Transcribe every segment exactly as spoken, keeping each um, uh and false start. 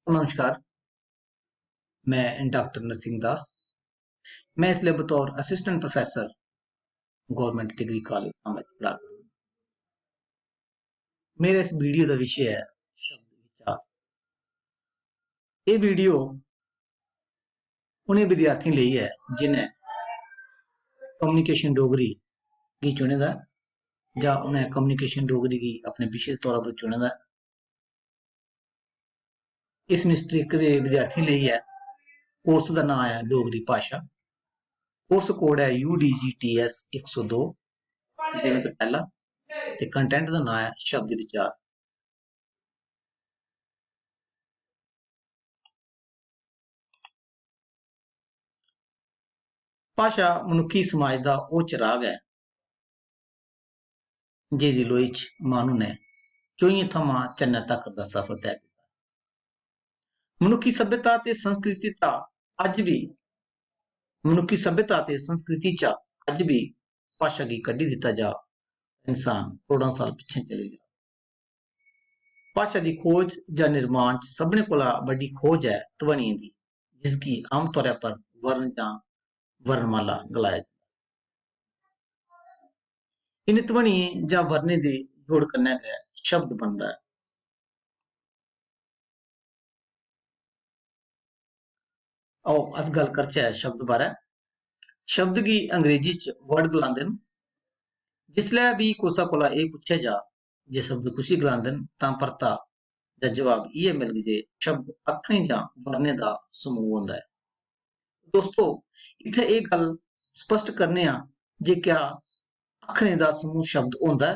नमस्कार, मैं डॉक्टर नरसिंह दास। मैं इसलै बतौर assistant professor government degree college Samba च पढ़ा करना। मेरे इस वीडियो दा विशे ऐ शब्द विचार। एह् वीडियो उ'नें विद्यार्थियें लेई ऐ जि'नें कम्युनिकेशन डोगरी गी चुने दा ऐ जां उ'नें कम्युनिकेशन डोगरी गी अपने विशे दे तौरा पर चुने दा ऐ। इस मिस्ट्रिक दे विद्यार्थियें लेई ऐ। कोर्स दा नांऽ ऐ डोगरी भाशा। कोर्स कोड ऐ यू डी जी टी एस इक सौ दो, दिन पैह्ला, ते कंटेंट दा नांऽ ऐ शब्द विचार। भाशा मनुक्खी समाज दा ओह् चराग ऐ जेह्दी लोई च माह्नू ने चोइयें थमां चन्नै तक दा सफर तय कीता। मनुक्खी सभ्यता ते संस्कृति दा अज्ज बी मनुक्खी सभ्यता ते संस्कृति चा अज्ज बी भाशा गी कड्ढी दित्ता जा, इंसान करोड़ां साल पिच्छें चली जा। भाशा दी खोज जां निर्माण च सभनें कोला बड्डी खोज ऐ ध्वनियें दी, जिसगी आमतौरै पर वर्ण जां वर्णमाला गलाया जंदा ऐ। इ'नें ध्वनियें जां वर्णें दे जोड़ कन्नै गै शब्द बनदा ऐ। आओ, अस गल्ल करचै शब्द बारै। शब्द गी अंग्रेजी च वर्ड गलांदे न। जिसलै बी कुसै कोला एह् पुच्छेआ जा जे शब्द कुसी गलांदे न, तां परता जां जवाब इ'यै मिलग जे शब्द अक्खरें जां वर्णें दा समूह होंदा ऐ। दोस्तो, इत्थै एह् गल्ल स्पष्ट करने आं जे क्या अक्खरें दा समूह शब्द होंदा ऐ?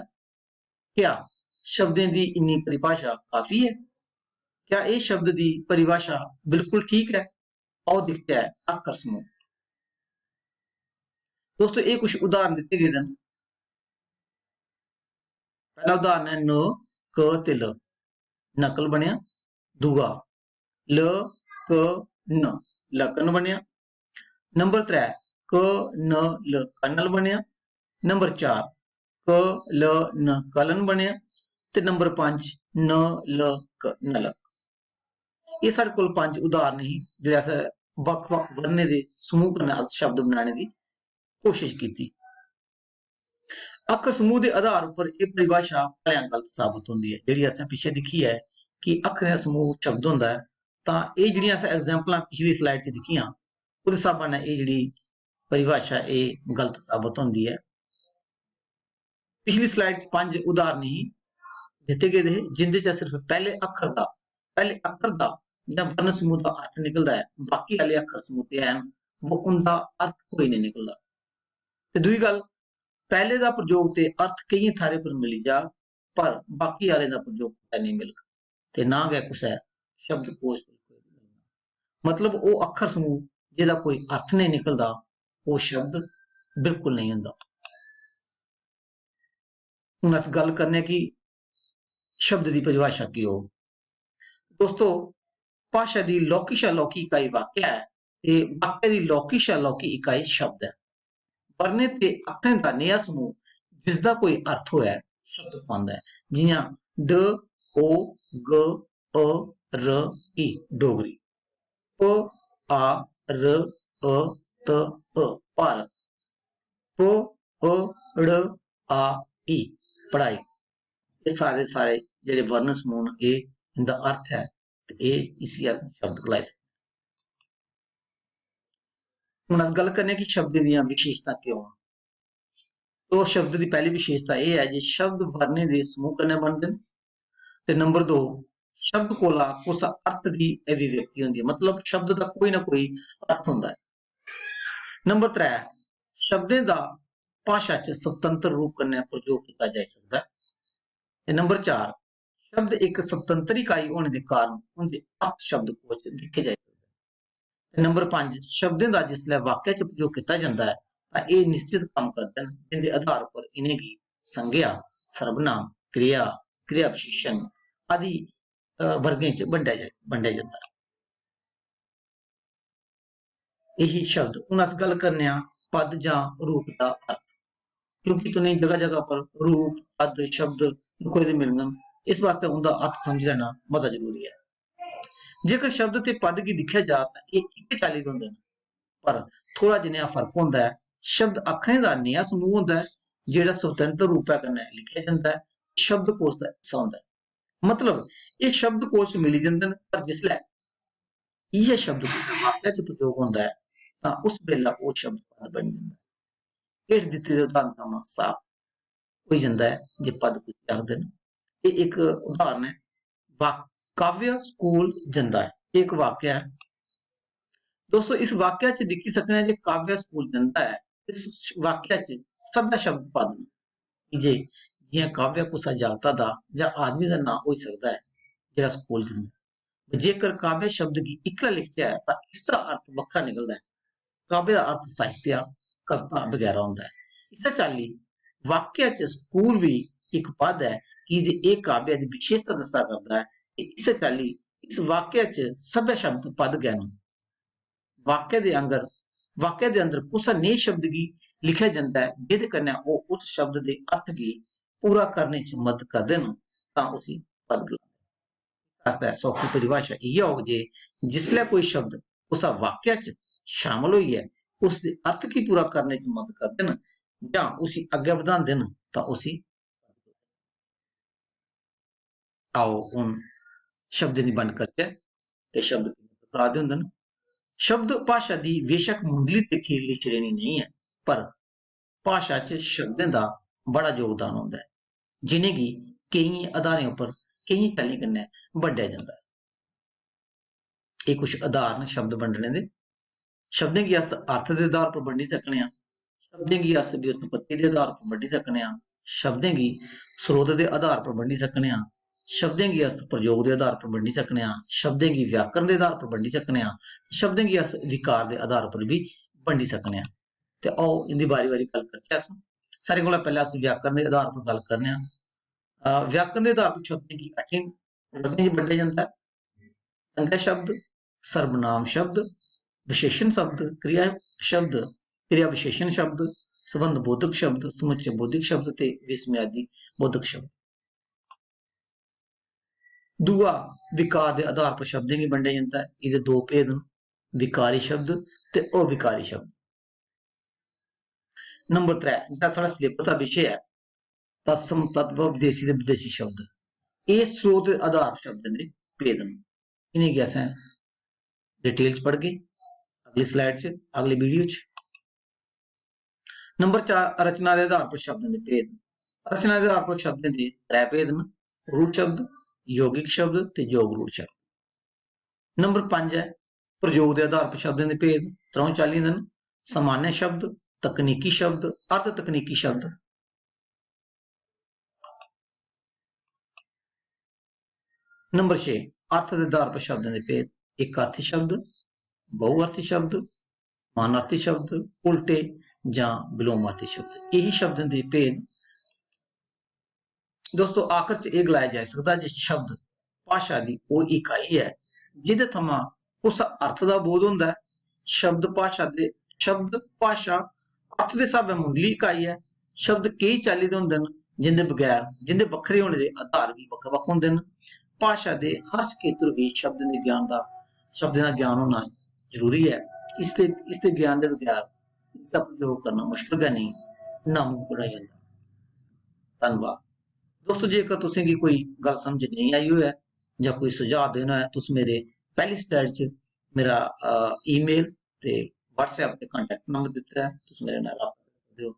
क्या शब्दें दी इन्नी परिभाशा काफी ऐ? क्या एह् शब्द दी परिभाशा बिल्कुल ठीक ऐ? आओ दिखचै अक्खर समूह। दोस्तो, एह् कुछ उदाहरण दित्ते गेदे न। पैह्ला उदाहरण ऐ न, क ते ल, नकल बनेआ। दूआ, ल, क, न, लकन बनेआ। नंबर त्रै, क, न, ल, कनल बनेआ। नंबर चार, क, ल, न, कलन बनेआ। ते नंबर पंज, न, ल, क, नलक। एह् साढ़े कोल पंज उदाहरण ही जेह्ड़े अस बक्ख-बक्ख वर्णें दे समूह कन्नै अस शब्द बनाने दी कोशिश कीती। अक्खर समूह दे आधार उप्पर एह् परिभाशा भलेआं गलत साबत होंदी ऐ। जेह्ड़ी असें पिच्छें दिक्खी ऐ कि अक्खरें दा समूह शब्द होंदा ऐ, तां एह् जेह्ड़ियां असें एग्जाम्पलां पिछली स्लाइड च दिक्खियां, ओह्दे स्हाबा नै एह् जेह्ड़ी परिभाशा एह् गलत साबत होंदी ऐ। पिछली स्लाइड च पंज उदाहरण ही दित्ते गेदे हे, जिंदे च सिर्फ पैह्ले अक्खर दा, पैह्ले अक्खर दा जां वर्ण समूह दा अर्थ निकलदा ऐ, बाकी आह्ले अक्खर समूह ते हैन, वो उंदा अर्थ कोई नेईं निकलदा। ते दूई गल्ल, पैह्ले दा प्रयोग ते अर्थ केइयें थाह्रें पर मिली जाग, पर बाकी आह्लें दा प्रयोग कुतै नेईं मिलग ते ना गै कुसै शब्दकोश च कोई मिलग। मतलब, ओह् अक्खर समूह जेह्दा कोई अर्थ नेईं निकलदा, ओह् शब्द बिल्कुल नेईं होंदा। हून अस गल्ल करने आं कि शब्द दी परिभाशा केह् होग। दोस्तो, भाशा दी लौह्की शा लौह्की इकाई वाक्य ऐ ते वाक्य दी लौह्की शा लौह्की इकाई शब्द ऐ। वर्णें ते अक्खरें दा नेहा समूह जिसदा कोई अर्थ होऐ, शब्द पांदा ऐ। जि'यां ड, ओ, ग, अ, र, ई, डोगरी। प, आ, र, अ, त, अ, भारत। प, अ, ड़, आ, ई, पढ़ाई। एह् सारे, सारे जेह्ड़े वर्ण समूह न, एह् इंदा अर्थ ऐ ते एह्, इसी अस शब्द गलाई सकने। हून अस गल्ल करने आं कि शब्दें दियां विशेशतां केह् न। तो शब्द दी पैह्ली विशेशता एह् ऐ जे शब्द वर्णें दे समूह कन्नै बनदे न। ते नंबर दो, शब्द कोला कुसै अर्थ दी अभिव्यक्ति होंदी ऐ, मतलब शब्द दा कोई ना कोई अर्थ होंदा ऐ। नंबर त्रै, शब्दें दा भाशा च स्वतंत्र रूप कन्नै प्रयोग कीता जाई सकदा ऐ। ते नंबर चार, शब्द इक स्वतंत्र इकाई होने दे कारण उं'दे अर्थ शब्दकोश च दिक्खे जाई सकदे न। ते नंबर पंज, शब्दें दा जिसलै वाक्य च प्रयोग कीता जंदा ऐ, तां एह् निश्चत कम्म करदे न, जिं'दे आधार पर इ'नेंगी संज्ञा, सर्वनाम, क्रिया, क्रिया विशेषण आदि, अ, वर्गें च बंडेआ जा-, बंडेआ जंदा ऐ। एही शब्द। हून अस गल्ल करने आं पद जां रूप दा अर्थ, क्योंकि तुसेंगी जगह-जगह पर रूप, पद, शब्द लखोए दे मिलङन, इस वास्तै उं'दा अर्थ समझी लैना मता जरूरी ऐ। जेकर शब्द ते पद गी दिक्खेआ जा तां एह् इक्कै चाल्ली दे होंदे न, पर थोह्ड़ा जनेहा फर्क होंदा ऐ। शब्द आखने दा नेहा समूह होंदा ऐ जेह्ड़ा स्वतंत्र रूपै कन्नै लिखेआ जंदा ऐ, शब्दकोश दा हिस्सा होंदा ऐ। मतलब, एह् शब्दकोश मिली जंदे न, पर जिसलै इ'यै शब्द कुसै वाक्य च प्रयोग होंदा ऐ तां उस बेल्लै ओह् शब्द पद बनी जंदा ऐ। हेठ दित्ते दे उदाहरण थमां साफ होई जंदा ऐ जे पद कुसी आखदे न। एह् इक उदाहरण ऐ, वाक-, काव्य स्कूल जंदा ऐ। एह् इक वाक्य ऐ। दोस्तो, इस वाक्य च दिक्खी सकने आं जे काव्य स्कूल जंदा ऐ। इस वाक्य च सब्भै शब्द पद न, की जे जि'यां काव्य कुसै जागता दा जां आदमी दा नांऽ होई सकदा ऐ जेह्ड़ा स्कूल जंदा ऐ। जेकर काव्य शब्द गी इक्कला लिखचै तां इसदा अर्थ बक्खरा निकलदा ऐ। काव्य दा अर्थ साहित्य, कविता बगैरा होंदा ऐ। इस्सै चाल्ली वाक्य च स्कूल बी इक पद ऐ, की जे एह् काव्य दी विशेषता दस्सा करदा ऐ ते इस्सै चाल्ली इस वाक्य च सब्भै शब्द पद गै न। वाक्य दे आंगर, वाक्य दे अंदर कुसै नेह् शब्द गी लिखेआ जंदा ऐ जेह्दे कन्नै ओह् उस शब्द दे अर्थ गी पूरा करने च मदद करदे न तां उसी पद गलांदे न। इस आस्तै सौखी परिभाशा इ'यै होग जे जिसलै कोई शब्द कुसै वाक्य च शामल होइयै उसदे अर्थ गी पूरा करने च मदद करदे न जां उसी अग्गै बधांदे न तां उसी। आओ, हून शब्दें दी बंड करचै ते शब्द किन्ने प्रकार दे होंदे न। शब्द भाशा दी बेशक मुंडली ते खीरली श्रेणी नेईं ऐ, पर भाशा च शब्दें दा बड़ा योगदान होंदा ऐ, जि'नेंगी केइयें आधारें उप्पर केइयें चाल्लियें कन्नै बंडेआ जंदा ऐ। एह् कुछ आधार न शब्द बंडने दे। शब्दें गी अस अर्थ दे आधार पर बंडी सकने आं, शब्दें गी अस व्युत्पत्ति दे आधार पर बंडी सकने आं, शब्दें गी स्रोत दे आधार पर बंडी सकने आं, शब्दें गी अस प्रयोग दे आधार पर बंडी सकने आं, शब्दें गी व्याकरण दे आधार पर बंडी सकने आं, शब्दें गी अस विकार दे आधार पर बी बंडी सकने आं। ते आओ, इं'दी बारी-बारी गल्ल करचै अस। सारें कोला पैह्लें अस व्याकरण दे आधार पर गल्ल करने आं। अ, व्याकरण दे आधार पर शब्दें गी अठें वर्गें च बंडेआ जंदा ऐ। संज्ञा शब्द, सर्वनाम शब्द, विशेषण शब्द, क्रिया शब्द, क्रिया विशेषण शब्द, संबंध बोधक शब्द, समुच्चय बोधक शब्द ते विस्मयादि बोधक शब्द। दूआ, विकार दे आधार पर शब्दें गी बंडेआ जंदा ऐ। एह्दे दो भेद न, विकारी शब्द ते अविकारी शब्द। नंबर त्रै, जेह्ड़ा साढ़ा सिलेबस दा विशे ऐ, तत्सम, तद्भव, देसी ते विदेशी शब्द, एह् स्रोत दे आधार शब्दें दे भेद न। इ'नेंगी असें डिटेल च पढ़गे अगली स्लाइड च, अगली वीडियो च। नंबर चार, रचना दे आधार पर शब्दें दे भेद। रचना दे आधार पर शब्दें दे त्रै भेद न, रूढ़ शब्द, यौगिक शब्द ते योग रूढ़ शब्द। नंबर पंज ऐ प्रयोग दे आधार पर शब्दें दे भेद। त्र'ऊं चाल्लियें दे न, सामान्य शब्द, तकनीकी शब्द, अर्ध तकनीकी शब्द। नंबर छे, अर्थ दे आधार पर शब्दें दे भेद। इक अर्थी शब्द, बहुअर्थी शब्द, समानार्थी शब्द, उल्टे जां विलोमार्थी शब्द। एही शब्दें दे भेद। दोस्तो, आखर च एह् गलाया जाई सकदा जे शब्द भाशा दी ओह् इकाई ऐ जेह्दे थमां कुसै अर्थ दा बोध होंदा ऐ। शब्द भाशा दे, शब्द भाशा अर्थ दे स्हाबै मुंडली इकाई ऐ। शब्द केई चाल्ली दे होंदे न जिंदे बगैर, जिंदे बक्खरे होने दे आधार बी बक्ख-बक्ख होंदे न। भाशा दे हर खेतर गी शब्दें दे ज्ञान दा, शब्दें दा ज्ञान होना जरूरी ऐ। इसदे, इसदे ज्ञान दे बगैर इसदा प्रयोग करना मुश्कल गै नेईं, नामुमकन होई जंदा। धन्नवाद। दोस्तो, जेकर तुसें गी कोई गल्ल समझ नेईं आई होऐ जां कोई सुझाऽ देना होऐ, तुस मेरे पैह्ली स्लाइड च मेरा, अ, ईमेल ते WhatsApp ते contact number दित्ते दा ऐ, तुस मेरे कन्नै राबता करी सकदे ओ।